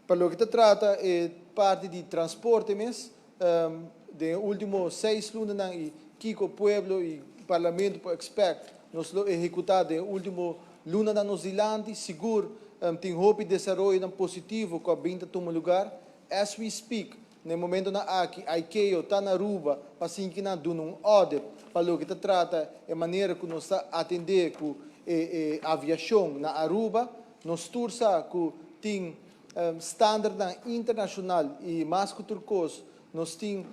Pa loke ta trata e parti di transporte mes, den ultimo 6 lunanan y kico pueblo y parlamento por expect nos lo ehecuta den ultimo lunanan nos dilanti, sigur tin hopi desaroyo positivo cu a bin ta tuma luga. As we speak, na e momentonan aki, ICAO ta na Aruba pa asina duna un audit pa loke ta trata e manera cu nos ta atende cu e aviacion na Aruba. Nos tur sa cu tin standard internacional y mas cu tur cos, nos tin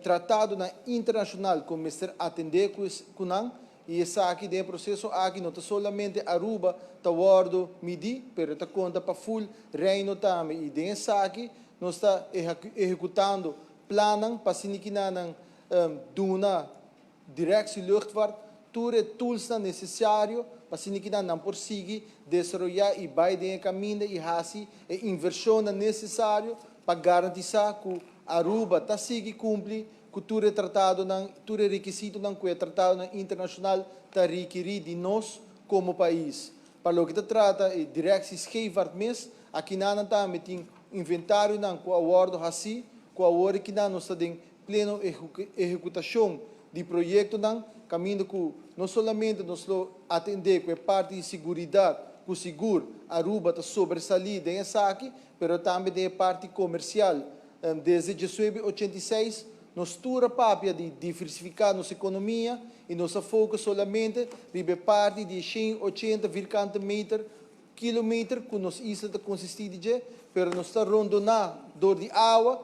tratado na internacional cu mester atende cu nan, y esaki den proceso aki no ta solamente Aruba ta wordo midi, pero ta conta pa full Reino tambe, y den esaki nos ta ehecutando plannan pa asina duna Directie Luchtvaart tur e tools necesario pa asina nan por sigui desaroya y bay den caminda y haci e inversion necesario pa garantisa cu Aruba ta sigui cumpli cu tur e tratado, tur e requisitonan cu e tratado internacional ta rekeri di nos como pais. Pa loke ta trata e Directie Scheepvaart mes, aki nan tambe tin inventarionan cu a wordo haci, cu awor aki nos ta den pleno ehecutacion di proyectonan, caminda cu no solamente nos lo atende cu e parti di seguridad, cu sigur Aruba ta sobresali den esaki, pero tambe den parti comercial. Desde 1986, nos tur a papia di diversifica nos economia y nos foco solamente riba parti di 180 vierkante meter, kilometer cu nos isla ta consisti di dje, pero nos ta rondona door di awa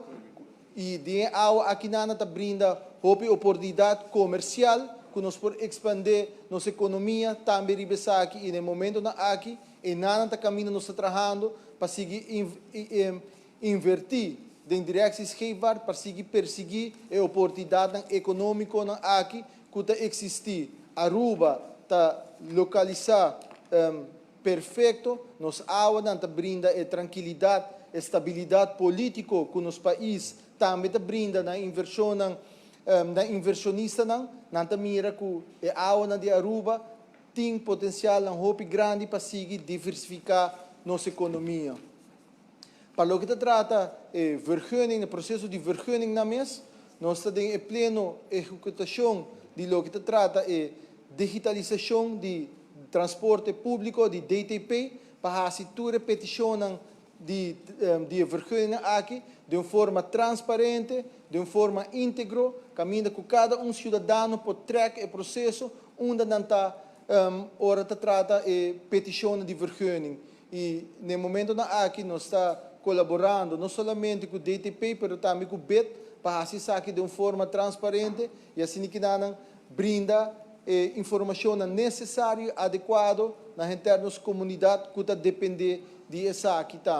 y di awa aki nan ta brinda hopi oportunidad comercial cu nos por expande nos economia tambe riba esaki, y na momentonan aki y nan ta caminda nos ta trahando pa sigui inverti den Directie Scheepvaart pa sigui persigui e oportunidad economico aki cu ta existi. Aruba ta localisa perfecto, nos awa ta brinda e trankilidad, estabilidad politico cu nos pais tambe ta brinda na inversion, na inversionistanan, nan ta mira cu e awa di Aruba tin potencial hopi grandi pa sigui diversifica nos economia. Pa loke ta trata vergunning, e proceso di vergunning na mes, nos ta den pleno ehecutacion di loke ta trata e digitalisacion di transporte publico, di DTP, pa haci tur peticion di vergunning aki di un forma transparente, di un forma integro, caminda cu cada un ciudadano por track e proceso unda nan ta ora ta trata e peticion di vergunning. Y na e momentonan aki nos ta colaborando no solamente cu DTP, pero tambe cu BID, pa haci esaki di un forma transparente y asina cu nan brinda informacion necesario, adecuado na henter nos comunidad cu ta depende di esaki tambe.